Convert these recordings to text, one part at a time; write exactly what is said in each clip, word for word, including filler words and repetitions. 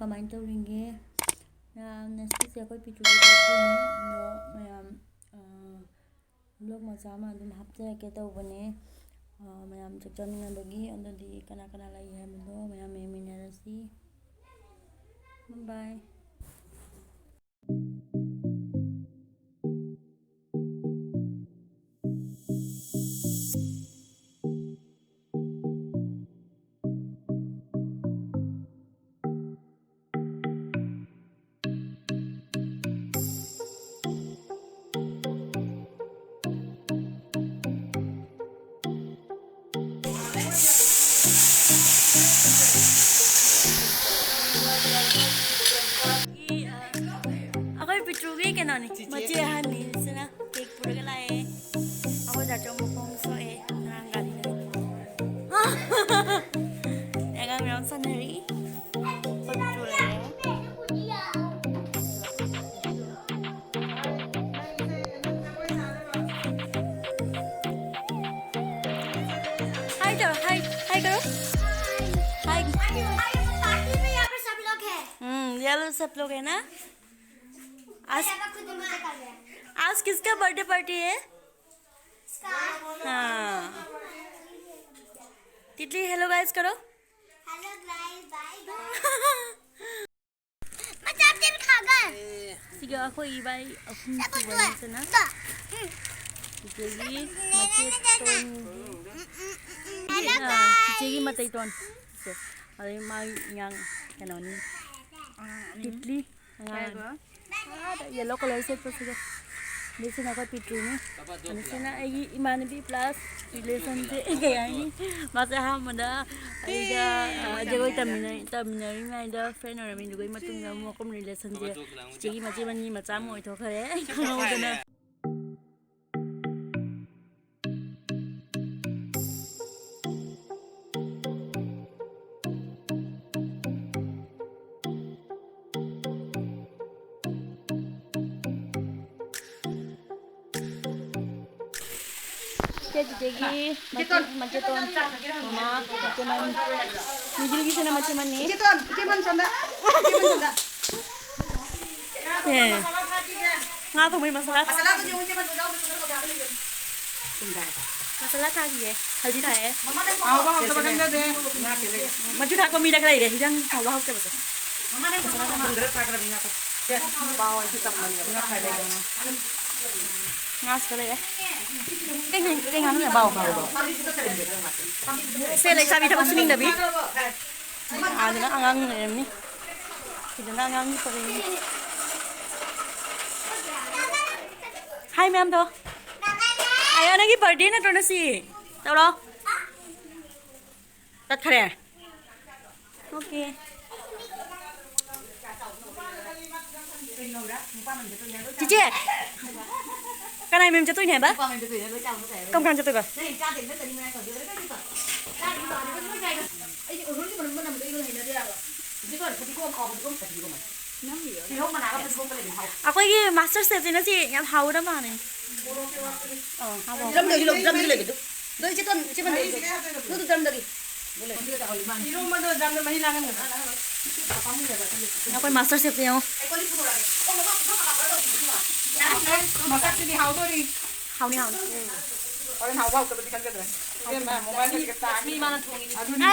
ꯀꯃꯥꯏꯅ ꯇꯧꯔꯤꯒꯦ? ꯃꯌꯥꯝ, ꯉꯁꯤꯁꯦ ꯑꯩꯈꯣꯏ ꯄꯤꯇ꯭ꯔꯨꯒꯤ ꯕꯥꯔꯗꯦꯅꯤ꯫ ꯑꯗꯣ ꯃꯌꯥꯝ, ꯑ, ꯕ꯭ꯂꯣꯒ ꯃꯆꯥ ꯑꯃ ꯑꯗꯨꯝ ꯍꯥꯞꯆꯔꯛꯀꯦ ꯇꯧꯕꯅꯦ꯫ ꯑ, ꯃꯌꯥꯝ ꯆꯥꯛ ꯆꯥꯃꯤꯟꯅꯕꯒꯤ꯫ ꯑꯗꯨꯗꯤ ꯀꯅꯥ ꯀꯅꯥ ꯂꯩ ꯍꯥꯏꯕꯗꯣ ꯃꯌꯥꯝ ꯌꯦꯡꯃꯤꯟꯅꯔꯁꯤ꯫ ꯕꯥꯏ꯫ ꯑꯩꯈꯣꯏ ꯄꯤꯇ꯭ꯔꯨꯒꯤ ꯀꯩꯅꯣꯅꯤ, ꯃꯆꯦ ꯑꯍꯟꯅꯤ꯫ ꯁꯤꯅ ꯀꯦꯛ ꯄꯨꯔꯒ ꯂꯥꯛꯑꯦ꯫ ꯑꯩꯈꯣꯏ ꯗꯥꯆꯧ ꯃꯈꯣꯡ ꯁꯣꯛꯑꯦ ꯉꯔꯥꯡ ꯒꯥꯔꯤꯗ꯫ ꯑꯉꯥꯡ ꯃꯌꯥꯝ ꯁꯥꯟꯅꯔꯤ꯫ ꯑꯩꯈꯣꯏ ꯄꯤꯇ꯭ꯔꯨ ꯂꯩꯔꯦ꯫ हाय करो, हाय, हाय करो। हाय। हम्म, ये लो सब लोग है ना। आज, आज किसका बर्थडे पार्टी है? हाँ। तितली, हेलो गाइस करो। Hello guys, bye. ꯃꯆꯥ ꯇꯤꯟ ꯈꯥꯒꯟ꯫ ꯁꯤꯒ ꯑꯩꯈꯣꯏ ꯏꯕꯥꯏ ꯑꯍꯨꯝ ꯁꯨꯕꯅꯤꯁꯤꯅ꯫ ꯆꯤꯆꯦꯒꯤ ꯃꯆꯦ ꯇꯣꯟꯒꯤ, ꯑ, ꯆꯤꯆꯦꯒꯤ ꯃꯇꯩ ꯇꯣꯟ꯫ ꯁꯦ, ꯑꯗꯩ ꯃꯥꯒꯤ ꯑꯉꯥꯡ ꯀꯩꯅꯣꯅꯤ꯫ ꯇꯤꯠꯂꯤ ꯑꯉꯥꯡ꯫ Yellow colour ꯁꯦꯠꯄꯁꯤꯒ꯫ ꯑꯗꯩꯁꯤꯅ ꯑꯩꯈꯣꯏ ꯄꯤꯇ꯭ꯔꯨꯅꯤ꯫ ꯑꯗꯩꯁꯤꯅ ꯑꯩꯒꯤ ꯏꯃꯥꯟꯅꯕꯤ ꯄ꯭ꯂꯁ ꯔꯤꯂꯦꯁꯟꯁꯦ ꯀꯩ ꯍꯥꯏꯅꯤ? ꯃꯥꯁꯦ ꯑꯍꯥꯟꯕꯗ ꯑꯩꯒ, ꯑ, ꯖꯒꯣꯏ ꯇꯝꯃꯤꯟꯅ-, ꯇꯝꯃꯤꯟꯅꯔꯤꯉꯩꯗ ꯐ꯭ꯔꯦꯟ ꯑꯣꯏꯔꯝꯃꯤ, ꯑꯗꯨꯒꯤ ꯃꯇꯨꯡꯗ ꯑꯃꯨꯛ ꯑꯩꯈꯣꯏ ꯔꯤꯂꯦꯁꯟꯁꯦ ꯆꯤꯆꯦꯒꯤ ꯃꯆꯦ ꯃꯅꯤ ꯃꯆꯥ ꯑꯃ ꯑꯣꯏꯊꯣꯛꯈ꯭ꯔꯦ ꯈꯪꯍꯧꯗꯅ꯫ ꯆꯤꯆꯦꯒꯤ ꯃꯆꯦ-, ꯃꯆꯦꯇꯣꯟ, ꯃꯃꯥ, ꯃꯆꯦꯃꯟ, ꯃꯤꯗꯤꯜꯒꯤꯁꯤꯅ ꯃꯆꯦꯃꯟꯅꯤ꯫ ꯏꯆꯦꯇꯣꯟ, ꯏꯆꯦꯃꯟ ꯁꯣꯝꯗ꯫ ꯏꯆꯦꯃꯟ ꯁꯣꯝꯗ꯫ ꯑꯦ, ꯉꯥ ꯊꯣꯡꯕꯩ ꯃꯁꯥꯂꯥ꯫ ꯃꯁꯥꯂꯥꯗꯨꯁꯨ ꯌꯦꯡꯉꯨ, ꯏꯆꯦꯃꯟ ꯁꯣꯝꯗ ꯍꯥꯞꯄ ꯁꯣꯝꯗ ꯍꯥꯞꯄ ꯂꯩꯕꯅꯤ꯫ ꯃꯁꯥꯂꯥ ꯊꯥꯛꯏꯌꯦ, ꯍꯜꯗꯤ ꯊꯥꯛꯑꯦ꯫ ꯍꯥꯎꯕ ꯍꯥꯎꯇꯕ ꯈꯪꯖꯗꯦ꯫ ꯃꯆꯨ ꯊꯥꯛꯄ ꯃꯤꯗ ꯈꯔ ꯂꯩꯔꯦ, ꯍꯤꯟꯖꯥꯡ ꯍꯥꯎꯕ ꯍꯥꯎꯇꯕꯁꯦ꯫ ꯉꯥꯁꯨ ꯂꯩꯔꯦ꯫ ꯀꯩ ꯉꯥ-, ꯀꯩ ꯉꯥꯅꯣꯅꯦ? ꯕꯥꯎ, ꯕꯥꯎ, ꯕꯥꯎ꯫ ꯁꯦ, ꯂꯩꯁꯥꯕꯤ ꯊꯕꯛ ꯁꯨꯅꯤꯡꯗꯕꯤ꯫ ꯑꯥꯗꯅ ꯑꯉꯥꯡ ꯂꯩꯔꯝꯅꯤ꯫ ꯁꯤꯗꯅ ꯑꯉꯥꯡ ꯄꯣꯔꯛꯏ꯫ ꯍꯥꯏ ꯃꯌꯥꯝꯗꯣ꯫ ꯑꯌꯥ, ꯅꯪꯒꯤ birthday ꯅꯠꯇ꯭ꯔꯣ ꯉꯁꯤ? ꯇꯧꯔꯣ꯫ ꯇꯠꯈ꯭ꯔꯦ꯫ Okay꯫ ꯆꯤꯆꯦ, ꯀꯅꯥꯏ ꯃꯌꯨꯝ ꯆꯠꯇꯣꯏꯅꯦ ꯍꯥꯏꯕ? ꯀꯔꯝ ꯀꯥꯟ ꯆꯠꯇꯣꯏꯕ? ꯑꯩꯈꯣꯏꯒꯤ master chef ꯁꯤꯅ ꯁꯤ ꯌꯥꯝ ꯍꯥꯎꯒꯗꯕ ꯃꯥꯜꯂꯦ꯫ ꯑꯥ, ꯍꯥꯎꯕ꯫ ꯗ꯭ꯔꯝꯗꯒꯤ ꯂꯧ, ꯗ꯭ꯔꯝꯗꯒꯤ ꯂꯩꯒꯦ ꯑꯗꯨ꯫ ꯑꯗꯣ ꯏꯆꯦ ꯇꯣꯟ, ꯏꯆꯦ ꯃꯟꯗꯤ, ꯑꯗꯨ ꯗ꯭ꯔꯝꯗꯒꯤ꯫ ꯏꯔꯣꯝꯕꯗꯣ ꯗ꯭ꯔꯝꯗ ꯃꯍꯤ ꯂꯥꯡꯍꯟꯒꯅꯨ꯫ ꯑꯩꯈꯣꯏ master chef ꯁꯦ ꯌꯦꯡꯉꯣ꯫ ꯃꯁꯛꯁꯤꯗꯤ ꯍꯥꯎꯗꯣꯔꯤ꯫ ꯍꯥꯎꯅꯤ, ꯍꯥꯎꯅꯤ꯫ ꯍꯣꯔꯦꯟ ꯍꯥꯎꯕ ꯍꯥꯎꯇꯕꯗꯤ ꯈꯟꯒꯗ꯭ꯔꯥ? ꯏꯕꯦꯝꯃ, mobile ꯒꯁꯦ ꯇꯥꯡꯉꯤ꯫ ꯃꯤ ꯃꯥꯅ ꯊꯣꯡꯉꯤꯅꯤ꯫ ꯑꯗꯨꯅꯤ꯫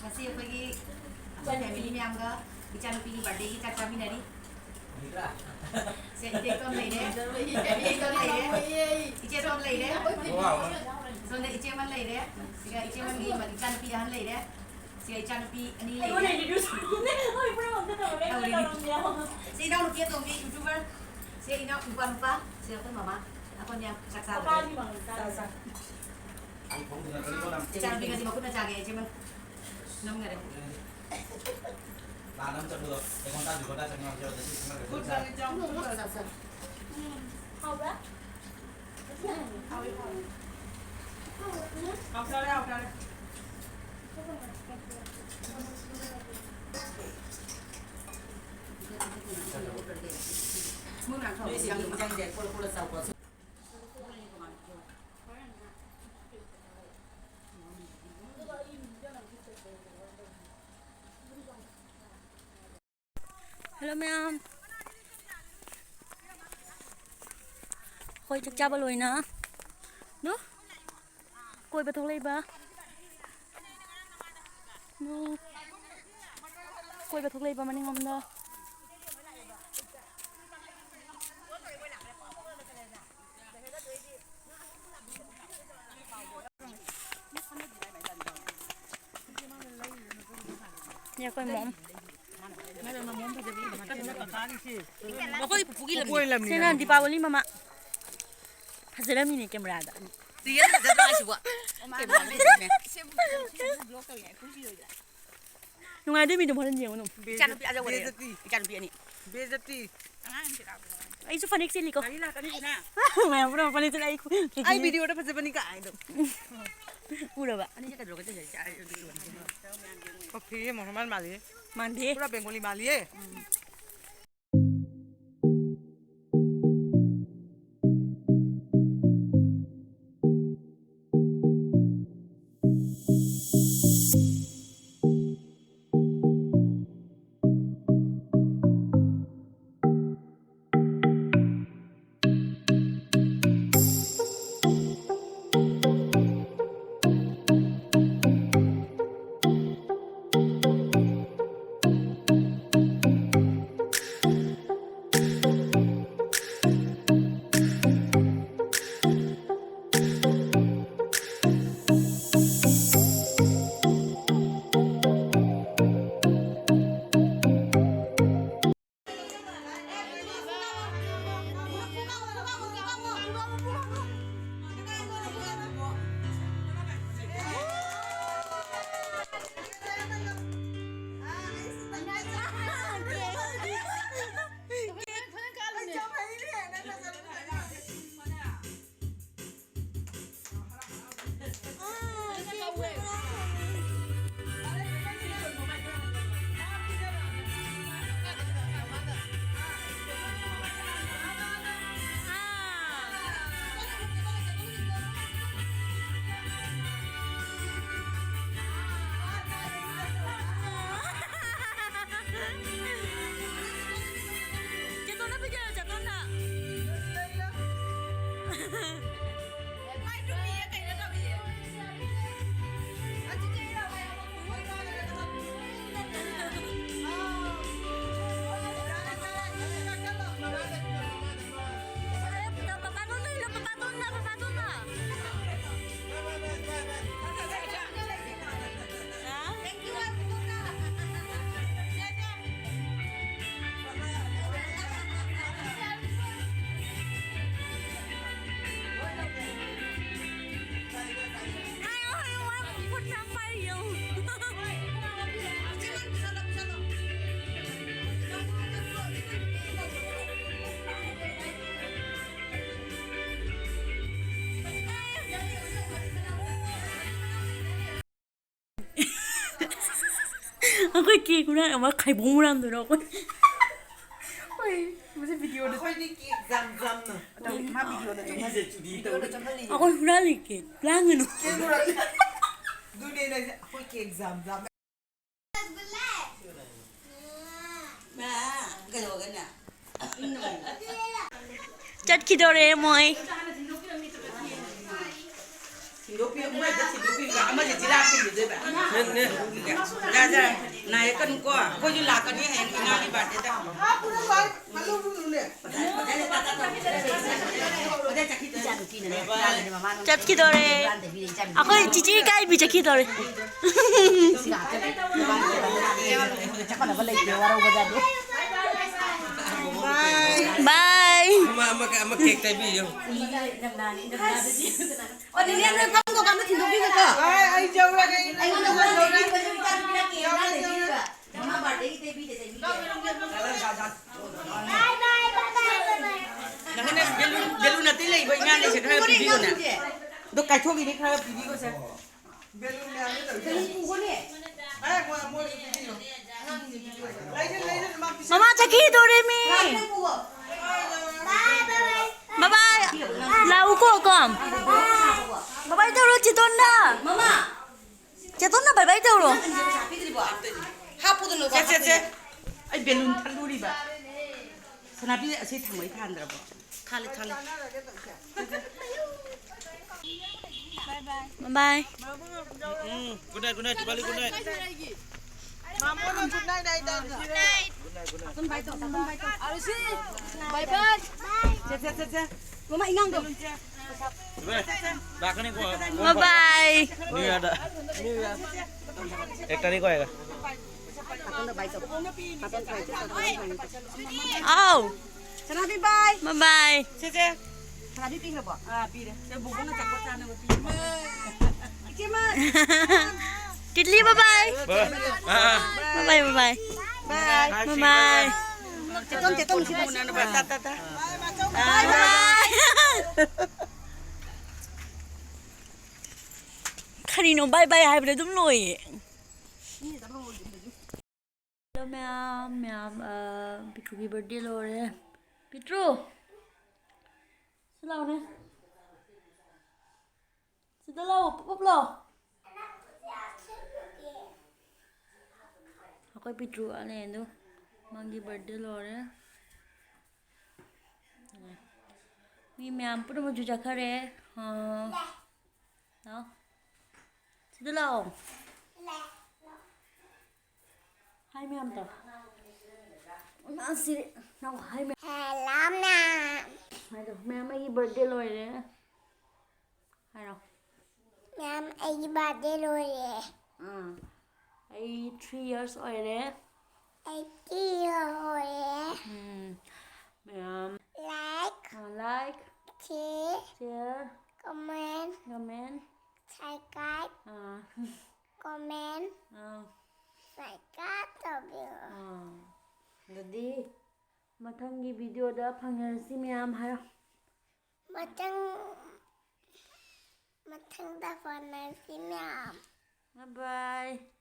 ꯉꯁꯤ ꯑꯩꯈꯣꯏꯒꯤ family ꯃꯌꯥꯝꯒ ꯏꯆꯥꯅꯨꯄꯤꯒꯤ birthday ꯒꯤ ꯆꯥꯛ ꯆꯥꯃꯤꯟꯅꯔꯤ꯫ ꯁꯦ, ꯏꯆꯦ ꯏꯇꯣꯝ ꯂꯩꯔꯦ꯫ ꯏꯆꯦ ꯏꯇꯣꯝ ꯂꯩꯔꯦ꯫ ꯏꯆꯦ ꯏꯇꯣꯝ ꯂꯩꯔꯦ꯫ ꯁꯣꯝꯗ ꯏꯆꯦ ꯑꯃ ꯂꯩꯔꯦ꯫ ꯁꯤꯒ ꯏꯆꯦ ꯑꯃꯒꯤ ꯏꯆꯥꯅꯨꯄꯤ ꯑꯍꯟ ꯂꯩꯔꯦ꯫ ꯁꯤꯒ ꯏꯆꯥꯅꯨꯄꯤ ꯑꯅꯤ ꯂꯩꯔꯦ꯫ ꯇꯧꯔꯤꯅꯤ꯫ ꯁꯤ ꯏꯅꯥꯎꯅꯨꯄꯤ ꯑꯇꯣꯝꯕꯤ YouTuber꯫ ꯁꯤ ꯏꯅꯥꯎ ꯅꯨꯄꯥ ꯅꯨꯄꯥ꯫ ꯁꯤ ꯑꯩꯈꯣꯏ ꯃꯃꯥ꯫ ꯑꯩꯈꯣꯏ ꯃꯌꯥꯝ ꯆꯥꯛ ꯆꯥꯕꯗ꯫ ꯏꯆꯥꯅꯨꯄꯤ ꯉꯁꯤ ꯃꯈꯨꯠꯅ ꯆꯥꯒꯦ ꯏꯆꯦ ꯑꯃ ꯅꯝꯈꯔꯦ꯫ ꯂꯥꯟ ꯑꯃ ꯆꯠꯄꯗꯣ ꯑꯩꯉꯣꯟꯗ ꯇꯥꯗ꯭ꯔꯤ ꯈꯣꯠꯇ ꯆꯪꯉꯛꯑꯣ ꯍꯥꯏꯕꯗꯣ ꯁꯤ ꯈꯪꯉꯛꯇ꯭ꯔꯦ꯫ ꯍꯥꯎꯕ꯭ꯔꯥ? ꯍꯥꯎꯋꯦ, ꯍꯥꯎꯋꯦ꯫ ꯍꯥꯎꯇꯔꯦ, ꯍꯥꯎꯇꯔꯦ꯫ ꯅꯣꯏ ꯁꯤꯒꯤ ꯏꯟꯖꯥꯡꯁꯦ ꯀꯣꯠꯂ ꯀꯣꯠꯂ ꯆꯥꯎꯀꯣ꯫ Hello ꯃꯌꯥꯝ, ꯑꯩꯈꯣꯏ ꯆꯥꯛ ꯆꯥꯕ ꯂꯣꯏꯅ ꯅꯨ ꯀꯣꯏꯕ ꯊꯣꯛꯂꯛꯏꯕ꯫ ꯅꯨ ꯀꯣꯏꯕ ꯊꯣꯛꯂꯛꯏꯕ ꯃꯅꯤꯡꯂꯣꯝꯗ꯫ ꯌꯥ, ꯑꯩꯈꯣꯏ ꯃꯣꯝ꯫ ꯑꯩꯈꯣꯏ ꯄꯨꯄꯨꯒꯤ ꯂꯝꯅꯤ꯫ ꯁꯤꯅ ꯗꯤꯄꯥꯋꯂꯤ ꯃꯃꯥ꯫ ꯐꯖꯔꯝꯃꯤꯅꯦ ꯀꯦꯃꯦꯔꯥꯗ꯫ ꯔꯤꯌꯦꯜ ꯐꯖꯗ꯭ꯔꯣ ꯍꯥꯏꯁꯤꯕꯣ? ꯀꯦꯃꯦꯔꯥ ꯃꯦꯟꯁꯤꯅꯦ꯫ ꯅꯨꯡꯉꯥꯏꯗꯣꯏ ꯃꯤꯗꯨꯝ ꯍꯣꯔꯦꯟ ꯌꯦꯡꯉꯨ ꯑꯗꯨꯝ꯫ ꯏꯆꯥꯅꯨꯄꯤ ꯑꯖꯧ ꯑꯣꯏꯔꯦ꯫ ꯕꯦꯖꯇꯤ꯫ ꯏꯆꯥꯅꯨꯄꯤ ꯑꯅꯤ꯫ ꯕꯦꯖꯇꯤ꯫ ꯑꯩꯁꯨ ꯐꯅꯦꯛ ꯁꯦꯠꯂꯤꯀꯣ꯫ ꯒꯥꯔꯤ ꯂꯥꯛꯀꯅꯤ ꯁꯤꯅ꯫ ꯃꯌꯥꯝ ꯄꯨꯝꯅꯃꯛ ꯐꯅꯦꯛ ꯁꯦꯠꯂꯤ꯫ ꯑꯩ ꯈꯨ-, ꯑꯩ ꯚꯤꯗꯤꯑꯣꯗ ꯐꯖꯕꯅꯤ ꯀꯥꯏꯗꯣ꯫ ꯎꯔꯕ? ꯑꯅꯤꯁꯦ ꯀꯩꯗꯧꯔꯒꯦ ꯇꯧꯏꯁꯦ? ꯀꯣꯐꯤ ꯑꯃ ꯃꯥꯟ ꯃꯥꯜꯂꯤ꯫ ꯃꯥꯟꯗꯦ꯫ ꯄꯨꯔꯥ ꯕꯦꯡꯒꯣꯂꯤ ꯃꯥꯜꯂꯤꯌꯦ꯫ ꯎꯝ꯫ ꯑꯩꯈꯣꯏ ꯀꯦꯛ ꯍꯨꯔꯥꯟ ꯑꯃ ꯈꯥꯏꯕꯣꯡ ꯍꯨꯔꯥꯟꯗꯣꯏꯔꯣ ꯑꯩꯈꯣꯏ? ꯍꯣꯏ, ꯃꯁꯤ ꯚꯤꯗꯤꯑꯣꯗ ꯑꯩꯈꯣꯏꯗꯤ ꯀꯦꯛ ꯖꯥꯝ ꯖꯥꯝꯅ꯫ ꯃꯥ ꯚꯤꯗꯤꯑꯣꯗ ꯆꯪꯍꯜꯂꯤ꯫ ꯑꯩꯁꯦ ꯆꯨꯔꯤ ꯇꯧꯔꯤ꯫ ꯚꯤꯗꯤꯑꯣꯗ ꯆꯪꯍꯜꯂꯤ꯫ ꯑꯩꯈꯣꯏ ꯍꯨꯔꯥꯜꯂꯤ ꯀꯦꯛ, ꯂꯥꯡꯒꯅꯨ꯫ ꯀꯦꯛ ꯍꯨꯔꯥꯜꯂꯤ꯫ ꯑꯗꯨꯅꯦ ꯑꯩꯅ ꯍꯥꯏꯁꯦ, ꯑꯩꯈꯣꯏ ꯀꯦꯛ ꯖꯥꯝ ꯖꯥꯝ꯫ ꯆꯠꯈꯤꯗꯣꯔꯦ ꯃꯣꯏ꯫ ꯁꯤꯟꯗꯣꯛꯄꯤꯌꯨ, ꯃꯣꯏꯗ ꯁꯤꯟꯗꯣꯛꯄꯤꯌꯨ, ꯑꯃꯁꯦ ꯖꯤꯔꯥ ꯁꯤꯟꯕꯤꯗꯣꯏꯕ꯫ ꯅꯦ, ꯅꯦ꯫ ꯖꯥ, ꯖꯥ, ꯅꯥꯏꯔꯛꯀꯅꯨꯀꯣ꯫ ꯑꯩꯈꯣꯏꯁꯨ ꯂꯥꯛꯀꯅꯤ ꯍꯌꯦꯡ ꯏꯃꯥꯒꯤ ꯕꯥꯔꯗꯦꯗ꯫ ꯆꯠꯈꯤꯗꯣꯔꯦ꯫ ꯑꯩꯈꯣꯏ ꯆꯤꯆꯦ ꯏꯀꯥꯏꯕꯤ ꯆꯠꯈꯤꯗꯣꯔꯦ꯫ ꯆꯞ ꯃꯥꯟꯅꯕ ꯂꯩꯇꯦ, ꯋꯥꯔꯧꯕ ꯖꯥꯠꯅꯤ꯫ ꯕꯥꯏ꯫ ꯑꯃ, ꯑꯃ, ꯑꯃ ꯀꯦꯛ ꯇꯩꯕꯤꯌꯨ꯫ ꯑꯣ, ꯅꯦꯅꯦ, ꯅꯣꯏ ꯐꯝꯗꯣ ꯑꯝꯇ ꯊꯤꯟꯗꯣꯛꯄꯤꯒꯦꯀꯣ꯫ ꯑꯩ, ꯑꯩ ꯌꯧꯔꯒꯦ꯫ ꯑꯩꯉꯣꯟꯗ ꯍꯨꯔꯥꯟ ꯇꯩꯕꯤꯕ, ꯏꯆꯥꯅꯨꯄꯤꯅ ꯀꯦꯛ ꯍꯨꯔꯥꯟ ꯇꯩꯕꯤꯔꯤꯕ꯫ ꯃꯃꯥ ꯕꯥꯔꯗꯦꯒꯤ ꯇꯩꯕꯤꯗꯦ, ꯇꯩꯕꯤꯗꯦ꯫ ꯅꯪꯅ ꯕꯦꯂꯨꯟ, ꯕꯦꯂꯨꯟ ꯑꯇꯩ ꯂꯩꯕ ꯏꯃꯥꯅꯦ, ꯁꯦ ꯈꯔ ꯄꯤꯕꯤꯌꯨꯅꯦ꯫ ꯑꯗꯣ ꯀꯥꯏꯊꯣꯛꯈꯤꯅꯤ, ꯈꯔ ꯄꯤꯕꯤꯌꯨꯁꯦ꯫ ꯕꯦꯂꯨꯟ ꯃꯌꯥꯝꯗꯣ ꯇꯧꯔꯤꯁꯦ꯫ ꯕꯦꯂꯨꯟ ꯄꯨꯒꯣꯅꯦ꯫ ꯑꯦ, ꯃꯣꯏ, ꯃꯣꯏ ꯄꯤꯕꯤꯌꯣ꯫ ꯂꯩꯁꯦ, ꯂꯩꯁꯦ, ꯃꯥ ꯄꯤꯁꯦ꯫ ꯃꯃꯥ ꯆꯠꯈꯤꯗꯣꯔꯦꯃꯤ꯫ ꯅꯪ ꯄꯨꯒꯣ꯫ ꯕꯥꯏ ꯕꯥꯏ꯫ ꯂꯥꯛꯎꯀꯣ, ꯀꯣ꯫ ꯕꯥꯏ ꯕꯥꯏ ꯇꯧꯔꯣ, ꯆꯦꯇꯣꯟꯗ꯫ ꯃꯃꯥ꯫ ꯆꯦꯇꯣꯟꯅ ꯕꯥꯏ ꯕꯥꯏ ꯇꯧꯔꯣ꯫ ꯅꯪ ꯑꯅꯤꯁꯦ ꯄꯩꯁꯥ ꯄꯤꯗ꯭ꯔꯤꯕꯣ? ꯍꯥꯞꯄꯨꯗꯅꯣ, ꯁꯦ, ꯁꯦ, ꯁꯦ꯫ ꯑꯩ ꯕꯦꯂꯨꯟ ꯊꯜꯂꯨꯔꯤꯕ꯫ ꯁꯅꯥꯄꯤ, ꯑꯁꯤ ꯊꯥꯡꯃꯩ ꯊꯥꯟꯗ꯭ꯔꯕꯣ? ꯊꯥꯜꯂꯦ, ꯊꯥꯜꯂꯦ꯫ ꯕꯥꯏ ꯕꯥꯏ꯫ ꯎꯝ, good night, good night, ꯗꯤꯄꯥꯂꯤ, good night꯫ ꯃꯥꯃꯣꯅ good night ꯍꯥꯏꯗꯥꯏꯅꯦ? ꯑꯗꯨꯝ ꯕꯥꯏ ꯇꯧ, ꯑꯗꯨꯝ ꯕꯥꯏ ꯇꯧ꯫ ꯑꯔꯨꯁꯤ, ꯕꯥꯏ ꯕꯥꯏ꯫ ꯁꯦ, ꯁꯦ, ꯁꯦ, ꯁꯦ꯫ ꯃꯃꯥ, ꯏꯉꯥꯡꯗꯣ꯫ ꯂꯥꯛꯀꯅꯤꯀꯣ꯫ ꯕꯥꯏ ꯕꯥꯏ꯫ New Year ꯗ꯫ New Year꯫ ꯑꯦꯛ ꯇꯥꯔꯤꯛ ꯑꯣꯏꯔꯒ꯫ ꯑꯥꯎ꯫ ꯁꯅꯥꯕꯤ, ꯕꯥꯏ꯫ ꯕꯥꯏ ꯕꯥꯏ꯫ ꯁꯦ, ꯁꯦ꯫ ꯁꯅꯥꯕꯤ ꯄꯤꯈ꯭ꯔꯕꯣ? ꯑꯥ, ꯄꯤꯔꯦ꯫ ꯁꯦ, ꯕꯣꯕꯣꯅ ꯆꯥꯄꯣꯠ ꯆꯥꯅꯕ ꯄꯤꯔꯦ꯫ ꯏꯆꯦꯃ꯫ ꯇꯤꯠꯂꯤ, bye bye. Bye bye, bye bye. Bye bye. Bye bye. ꯀꯔꯤꯅꯣ bye bye ꯍꯥꯏꯕꯗ ꯑꯗꯨꯝ ꯂꯣꯏꯌꯦ꯫ Hello ꯃꯌꯥꯝ, ꯃꯌꯥꯝ, ꯑ, ꯄꯤꯇ꯭ꯔꯨꯒꯤ birthday ꯂꯣꯏꯔꯦ꯫ ꯄꯤꯇ꯭ꯔꯨ! ꯁꯤ ꯂꯥꯎꯅꯦ꯫ ꯁꯤꯗ ꯂꯥꯎ, ꯄꯨꯞ ꯄꯨꯞ ꯂꯥꯎ꯫ ꯑꯩꯈꯣꯏ ꯄꯤꯇ꯭ꯔꯨ ꯑꯅꯦ ꯑꯗꯨ ꯃꯥꯒꯤ birthday ꯂꯣꯏꯔꯦ꯫ ꯃꯤ ꯃꯌꯥꯝ ꯄꯨꯝꯅꯃꯛꯁꯨ ꯆꯠꯈꯔꯦ꯫ ꯑ, ꯂꯥꯎ꯫ ꯁꯤꯗ ꯂꯥꯛꯑꯣ꯫ ꯍꯥꯏ ꯃꯌꯥꯝꯗꯣ꯫ ꯏꯃꯥ ꯁꯤꯔꯦ꯫ ꯅꯪ ꯍꯥꯏ ꯃꯌꯥꯝ꯫ Hello ꯃꯌꯥꯝ꯫ ꯍꯥꯏꯗꯣ, ꯃꯌꯥꯝ ꯑꯩꯒꯤ birthday ꯂꯣꯏꯔꯦ꯫ ꯍꯥꯏꯔꯣ꯫ ꯃꯌꯥꯝ ꯑꯩꯒꯤ birthday ꯂꯣꯏꯔꯦ꯫ ꯑꯥ꯫ ꯑꯩ three years ꯑꯣꯏꯔꯦ꯫ ꯑꯩ three year ꯑꯣꯏꯔꯦ꯫ ꯎꯝ꯫ ꯃꯌꯥꯝ꯫ Like꯫ ꯑꯥ, like꯫ Share꯫ Share꯫ Comment꯫ Comment꯫ Subscribe꯫ ꯑꯥ꯫ Comment꯫ ꯑꯥ꯫ Subscribe ꯇꯧꯕꯤꯌꯨ꯫ ꯑꯥ꯫ ꯑꯗꯨꯗꯤ ꯃꯊꯪꯒꯤ videoꯗ ꯐꯪꯅꯔꯁꯤ ꯃꯌꯥꯝ ꯍꯥꯏꯔꯣ꯫ ꯃꯊꯪ, ꯃꯊꯪꯗ ꯐꯪꯅꯔꯁꯤ ꯃꯌꯥꯝ꯫ Bye bye꯫